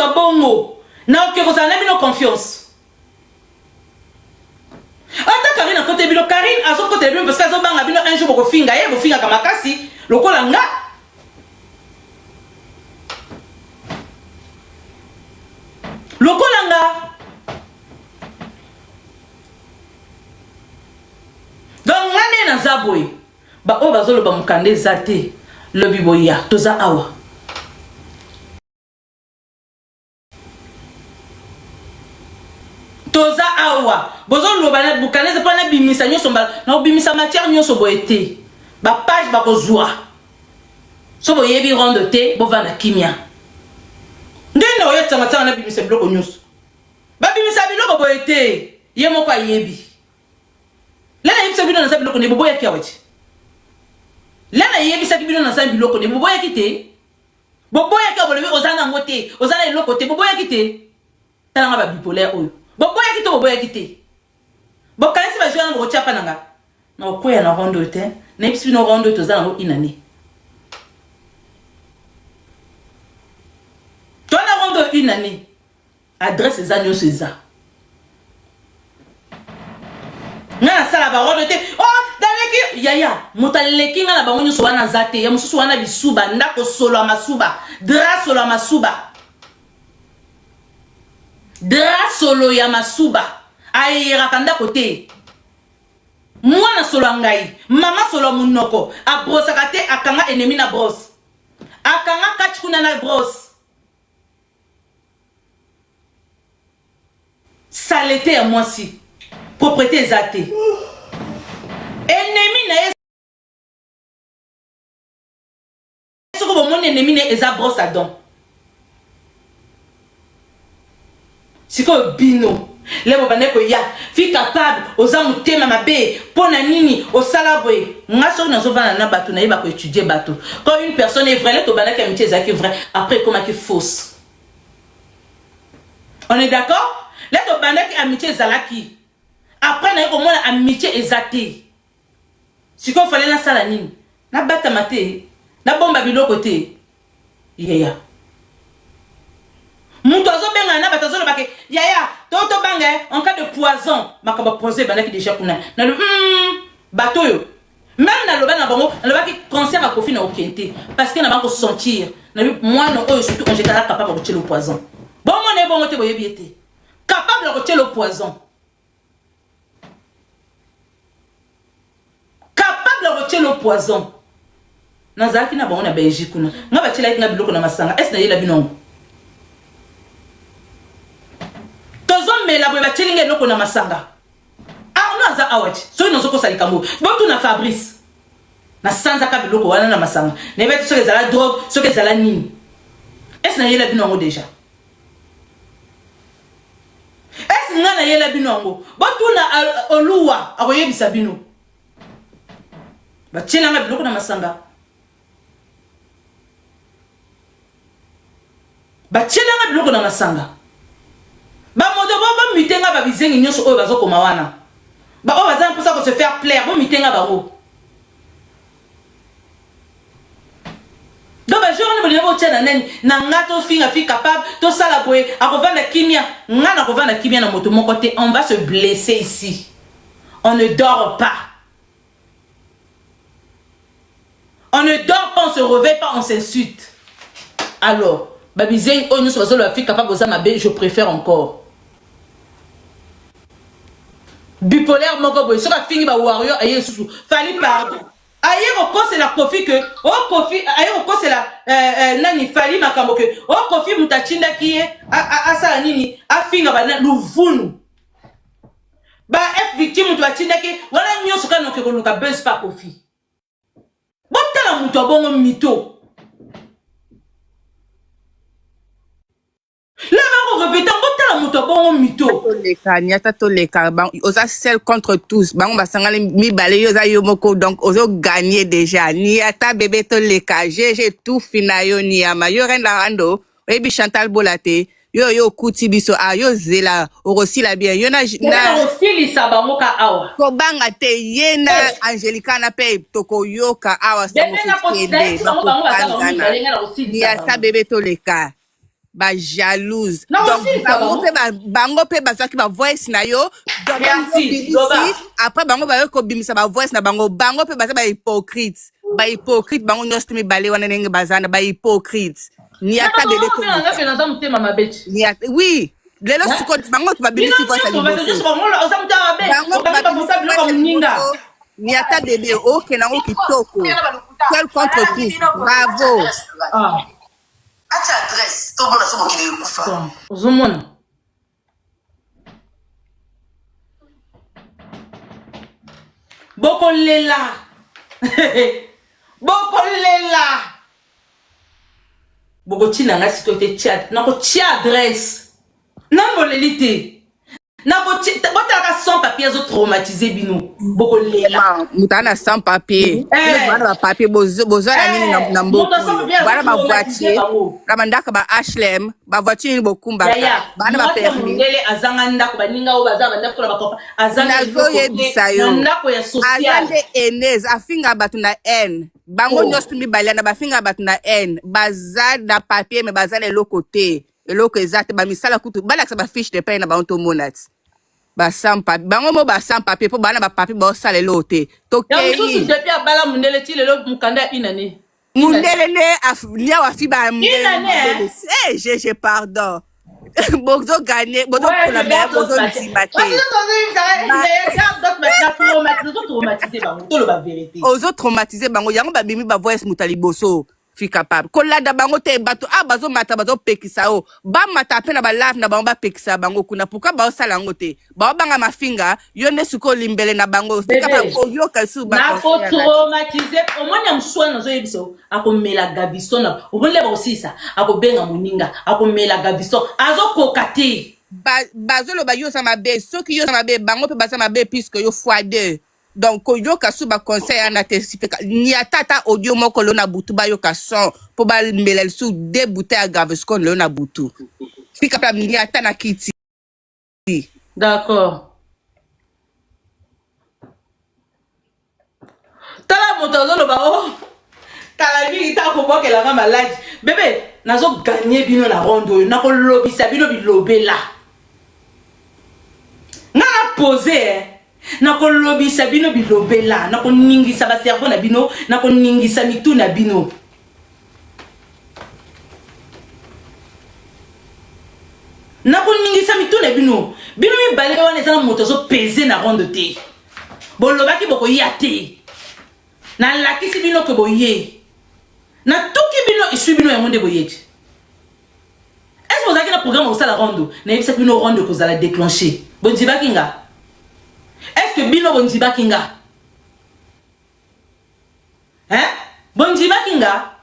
moto ya bongo nakoki kozala na bino confiance? Ata Karine akote bino, Karine azokotela bino parce que azobanga bino un jour bokofinga ye, bofingaka makasi lokola nga. Lokola nga. Donc nga nde naza boye. Ba oyo bazoloba mokanda eza te, lobi boya toza awa. Toza awa bozoloba na bukanese mpo nabimisa nyonso mbala nakobimisa matière nyonso boye te bapage bakozwa so boyebi ronde te bovanda kimia ndenge na oyo tsangatsanga nabimisa biloko nyonso babimisa biloko boye te ye moko ayebi la nayebisaki bino naza biloko ne boboyaki awa ti la nayebisaki bino naza biloko ne boboyaki te Boboyaki awa bolobi oza nango te, oza na eloko te, boboyaki te? Tala nga ba bipolaire oyo. Boboyaki to boboyaki te? Bokanisi ba jeux wana bokotia pa na nga? Nakokweya na ronde oyo te. Nayebisi bino ronde oyo toza nango une année. Toza na ronde oyo une année. Adresse eza nionso eza. Nga nasala ba robe te. Oh, naleki yaya, moto aleki nga na bango nionso wana aza te. Ya mosusu wana bisuba, ndako solo ya masuba, drap solo ya masuba. Drap solo ya masuba. Ayeraka ndako te. Mwana solo ya ngai, mama solo ya munoko, abrosaka te, akanga ennemi na brosse. Akanga catch kuna na brosse. Salete ya mwasi proprete eza te ennemi na ye soki bomoni ennemi na ye eza brosse à dents sikoyo bino le bobandaki koya fi capable oza motema mabe mpo na nini osala boye nga soki nazovanda na bato nayeba koetudie bato quand une personne est vraie le tobandaki amitié ezalaki vrai après ekomaki fausse on est d'accord le tobandaki amitié ezalaki après naye komona amitié eza te sikoyo fale nasala nini nabatama te nabomba biloko te yaya moto azobengana na bato azoloba ke yaya to tobanga eh, en cas de poison makambo ya poison ebandaki deja kuna nalobi mm, bato oyo meme naloba na bango nalobaki concert ya kofi na okende te parce que na bango sentir nalobi mwana oyo surtout angeta aza capable ya kotyela poison bomona ye bongo te boyebi ye te capable ya kotyela poison Capable ya kotiela poison. Nazalaki na bango na Belgique kuna. Nga batielaki nga biloko na masanga. Est-ce nayela bino yango? Tozomela boye batieli nga eloko na masanga. Arnaud aza awa ti. Soki nazokosa likambo. Botuna Fabrice. Nasanzaka biloko wana na masanga. Nayebaki soki ezala drogue, soki ezala nini. Est-ce nayela bino yango déjà? Est-ce nga nayela bino yango? Botuna Oluwa akoyebisa bino. Batiela nga biloko na masanga. Batiela nga biloko na masanga. Bamoto bo bamute nga ba bizengi nyonso oyo bazokoma wana. Ba oyo baza na mposa ko se faire plaire, bomite nga bango. Donc ba jour wana bolingi botia na nani na nga tofinga fi capable tosala boye akovanda kimia nga nakovanda kimia na moto moko te on va se blesser ici on ne dort pas on ne dort pas on se réveille pas on s'insulte alors babizengi oyo nyonso bazoloba fi capable oza mabe je préfère encore bipolaire moko boye soki afingi ba warrior aye lisusu fali pardon aye kokosela kofi ke o oh, kofi aye kokosela eh, eh, nani fali makambo ke o oh, kofi moto atindaki ye asala nini afinga bana luvunu ba f victime moto batindaki wana nyonso kaka noke koluka buzz pa kofi botala moto ya bongo mito La bako repeta botala moto ya bongo mito. Toleka niata toleka oza seul contre tous bango basangani mibale yo oza yo moko donc ozo gagner déjà niata bebe toleka GG tufi na yo niama yo reine la rando oyebi Chantal Bola te yo yo okuti biso ah yo zela okosila bien yo na na osilisa bango ka awa kobanga te ye na eh. Angelica na pe tokoyoka awa sango kokende bakopanzana niata bebe toleka. Ba jalouse. Donc bango pe ba bango pe bazwaki ba voice na yo. Donc Merci. Loba. Après bango bayo ko bimisa ba voice na bango, bango pe baza ba hypocrite. Ba hypocrite bango nyonso to mibale wana ndenge baza na ba hypocrite. Ni ata bebe ko. Naza motema mabe. Ni ata oui. Lelo sikoyo bango babimisi voice ya liboso. Bango babimisi voice ya liboso. Ni ata bebe okende yango kitoko. Seul contre tous. Bravo. Ah. Atia adresse tomona so mokili ekufa. Ozomona. Bokolela. Bokolela. Bokotina nga sikoyo te tia nakotia adresse. Nani boleli te? Botalaka sans papier azo traumatise bino bokolela. Moto aza na sans papier eh. Bana ba papier bozwa na nini na eh. mboka bana ba voiture na bandako ba HLM ba voiture nini bokumbaka bana ba permis mondele azanga ndako baninga oyo baza bandako na bakopa azanga nazoyebisa yo ndako ya aza social nde hainaise afinga bato na haine bango Oh. nyonso mibale na bafinga bato na haine baza na papier me baza na eloko te eloko eza te bamisala kutu balakisa ba fiche de paie na bango tomona ti ba sans papier bango mo ba sans papier mpo bana ba papier baosala eloko te ya mosusu tokei depuis abala mondele ti lelo mokanda ya une année mundele nde liawa afi ba mundele Une année, hein? mundele. Eh, GG pardon bozo gagner bozo pola me bozo ndima te ozotraumatise bango toloba verité ozo traumatiser bango yango babimi ba voice moto ya liboso fi capable kolanda bango te bato awa bazomata bazopekisa yo bamata mpe na balave na bango bapekisa bango kuna pourkui baosala yango te baobanga mafinga yo nde sikoyo limbele na bango fi capable koyoka lisusu nakotraumatise omoni ya mosusu wana nazoyebisa yo akomela gavison na omoni nde bakosilisa akobenga moninga akomela gavison azokoka te bazoloba yo oza mabe soki yo oza mabe bango mpe baza mabe puisque yo fois deux donc koyoka su ba conseil wana te sifeka niata ata audio moko lelo na butu bayoka son mpo bamela lisusu de bouteille ya gaviscon lelo na butu fika mpe niata na kiti d'accord tala moto azoloba o oh, kala mingi ta kobwakela nga maladi bebe nazoganye bino na ronde oyo nakolobisa bino bilobela nga na pose eh. Nakolobisa bino bilobela, nakoningisa ba cerveau na bino, nakoningisa mitu na bino. Nakoningisa mitu na bino. Bino mibale wana eza na moto azo pese na ronde te. Bolobaki bokoya te. Nalakisi bino ke boye. Natuki bino esui bino yango nde boye te. Est-ce que bozalaki na programme ya kosala rondo? Nayebisaki bino rondo ekozala déclenché. Bondibaki nga? Est-ce que bino bondibaki nga? Hein? Bondibaki nga?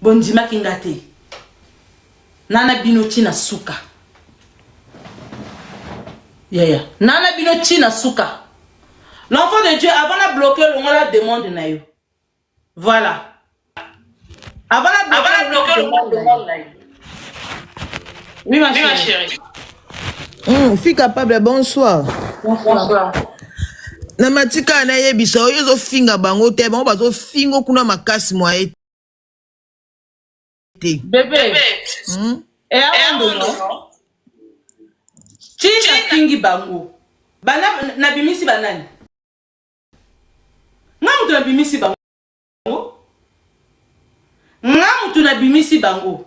Bondimaki nga te. Nana bino ti na suka. Yaya, nana bino ti na suka. L'enfant de Dieu, avant na bloquer longola demande na yo. Voilà. Avant la bloquer, Avant la bloquer, Oui, ma chérie. chérie. Fille capable, bonsoir. Bonsoir. Na matika nayebisa oyo ozofinga bango te bango bazofingo kuna makasi mwaye te Bébé. Et avant non? Ti nafingi bango. Bana nabimisi banani? Nga mutu nabimisi bango. Nga mutu nabimisi bango.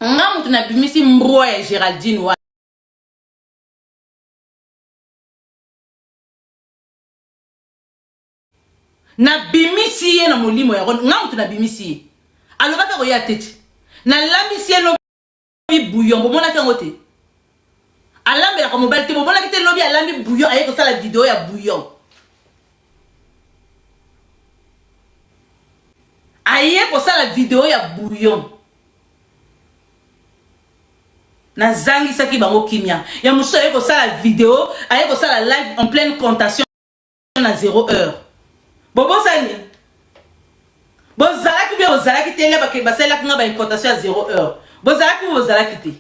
Nga mutu nabimisi mbwa ya Geraldine wana. Nabimisi ye na molimo ya nga mutu nabimisi ye. Alobaki akoya te ti. Nalambisi ye lobi bouillon bomonaki yango te. Alambelaka mobali te bomonaki te lobi alambi bouillon aye kosala video ya bouillon. Aye kosala video ya bouillon. Nazangisaki bango kimia. Ya mosusu aye kosala video, aye kosala live en pleine contation na 0 heure. Bobosani? Bozalaki bien bozalaki te nga bakende basalelaki nga ba incantation ya 0 heure. Bozalaki ou bozalaki te?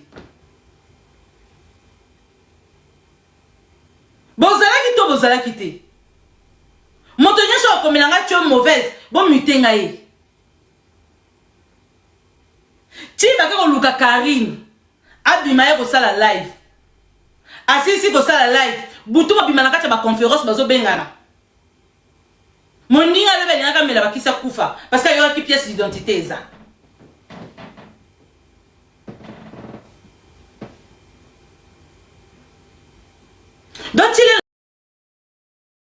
Bozalaki to bozalaki te? Moto nyonso akomela nga tu es mauvaise, bomute ngai. Ti bake koluka Carine abima ye kosala live. Asilisi kosala live, butu mobima na kati ya ba conference bazobengana. Moninga alobi alingaka amela bakisi akufa parce que ayokaki pièce d'identité eza. Donc ti lelo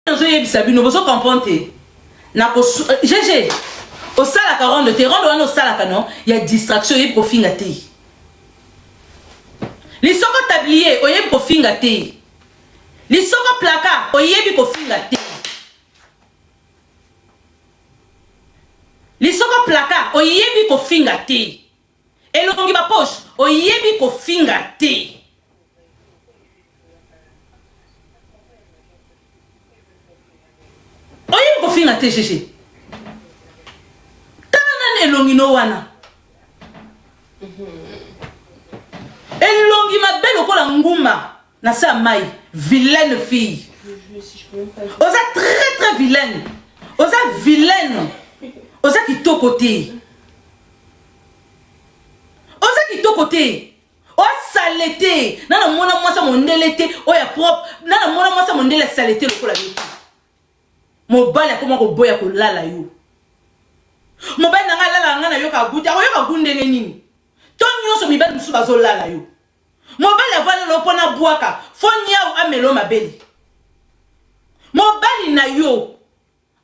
nazoyebisa bino bozo comprendre te na GG osalaka ronde te ronde wana osalaka no ya distraction oyebi kofinga te lisoko tablier oyebi kofinga te lisoko placard oyebi kofinga te lisoko placard oyebi kofinga te Elongi ba poche oyebi kofinga te. Oyebi kofinga te GG. Tala nani elongi no wana. Elongi mabe lokola nguma na se ya mai vilaine fille. Oza très très vilaine. Oza vilaine. Oza kitoko te. Oza kitoko te. Oza salete. Na na mona mwasi ya mondele te oyo ya propre. Na na mona mwasi ya mondele ya salete lokola yo te. Mobali akoma koboya kolala yo. Mobali na ngai alalaka ngai nayoka gout te. Akoyoka gout ndenge nini? To nyonso mibali mosusu bazolala yo. Mobali avanda na yo mpo na bwaka fo niau amela yo mabele. Mobali na yo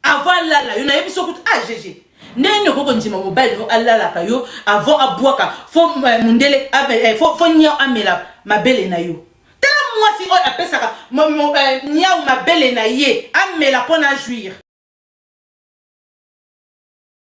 Avant alala yo nayebi soki ah GG ndenge nini okoki kondima mobali no alalaka yo avant abwaka fo eh, mundele eh, fo, fo niau amela mabele na yo tala mwasi oyo apesaka eh, niau mabele na ye amela mpo na jouir.